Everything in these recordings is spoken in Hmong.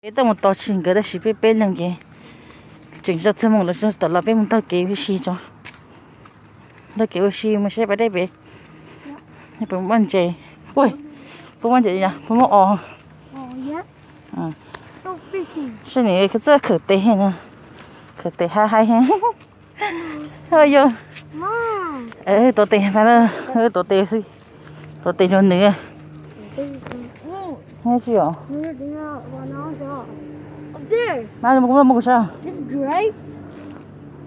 Peb tuaj mus tos tsis nkawd tab sis peb peb leeg ces tseem tsis txog moo lawv txog tom los peb mus taug kev ua si tso. Taug kev ua si mus saib pas dej pem. Puas muaj ntses? Ua, puas muaj ntses, puas muaj os? Saib nim txawj khawm tes, khawm tes haib haib. Yog, tuav tes, tuav tes xwb, tuav tes rau nws. Tsis yog. Mas kuv muab kuv saib.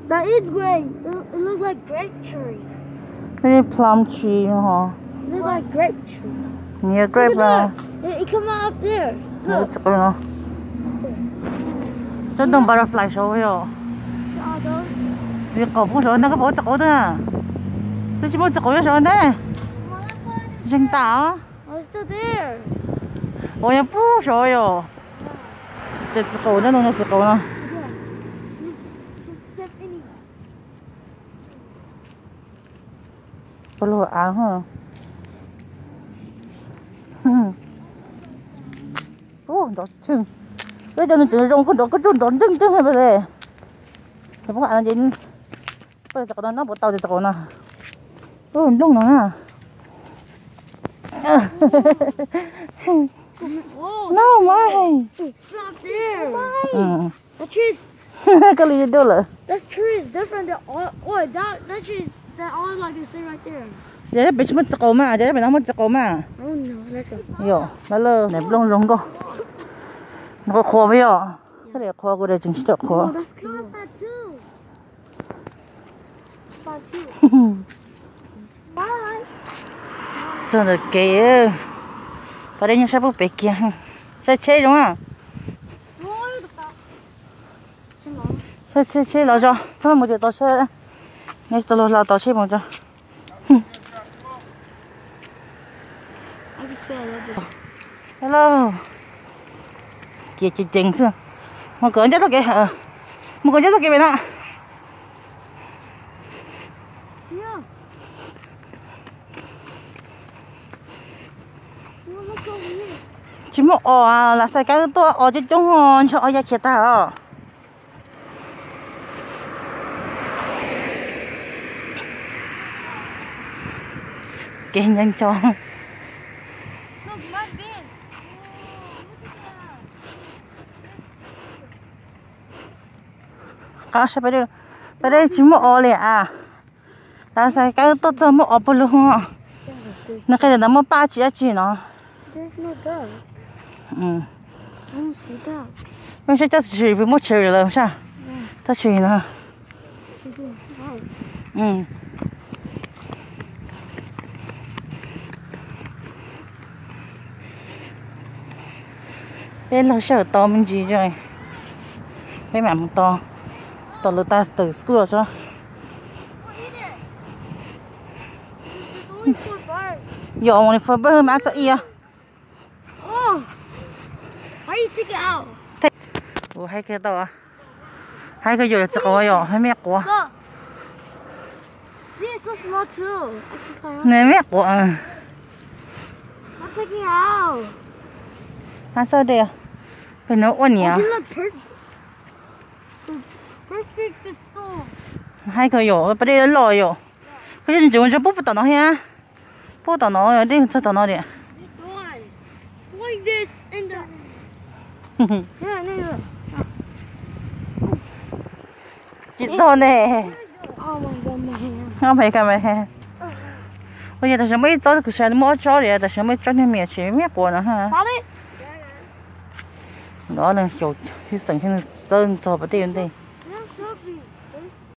That is grape. It, it looks like grape tree. Plum tree ho. Look like grape tree. Nws yog grape. Look at that. It, it come out up there. Look. Tsob ntoo butterfly saud yog. Txiv qaum poob saud ntag, koj pom txiv qaum ntag? Twb tsis muaj txiv qaum nyob saud ntag. Zeeg tas os. Oh, it's still there. Ua yog poob saud yog. Ces txiv qaum nyob no, txiv qaum no. Pab lug av. Ub, nrov tswg. Ib cov nws tseem zoo koj nrov koj tsuj nrov nteeg nteeg li. Ces poob av no ces pab txiv qaum no nyob puas tau txiv qaum no. Ub, nplooj no na. No mas. Stop there. That tree is Koj li dua lawm. That tree is different than all. Wait, that, that tree is, that all like the same right there. Yog pem tsis muaj txiv qaum mas, yog pem no muaj txiv qaum mas. Oh no, let's go. Yog, lawv lawv nplooj zoo nkauj. Nws qhuav qhuav peb yog. Koj li qhuav kuv tseem tsis tau qhuav. Oh, that's cool. Txog ntawm kev, pas dej nyob sab pub pem kiag. Saib tsheb zoo. Saib tsheb los tso, peb mus tias tau tsheb, nyob tsis tau los hla tau tsheb mus tso. Hello. Ces ceev ceev xwb. Mus kom ncaj txoj kev, mus kom ncaj txoj kev pem no. Tsis muaj os, lam xais kab tuaj os coob coob, ntshe os ya khiav tag os. Kev nco nco. Qab saib pas dej, pas dej tsis muaj os li as. Lam xais kab tuaj txog muaj os puag lug. Nws qhia tias ntawd muaj paj tsi dab tsi no. Mej saib cov cherry, muaj cherry lawm sab. Cov cherry no. Peb laug sij hawm tau me ntsis, peb mam mus tau, tau lawv tag tawm school tso. Yog only four bird mas txog ib. Ua haib kawg tau, haib kawg yog txiv qaub yog haib mej quav. Nws mej quav. Mas xav de, pem nws ua niam. Haib kawg yog pas dej loj yog. Koj yog nws tseem mus tso pub tom no thiab. Pub tom no, dej txog tom no tiag. Tsis txog ne. Ua yog tam sim muaj ib tsob kuv xav muaj ob tsob li, tam sim muaj ib tsob niag me tsis me quav no. Nov neeg xyaum ib xeem thiab nws txawb txog pas dej ua ntej.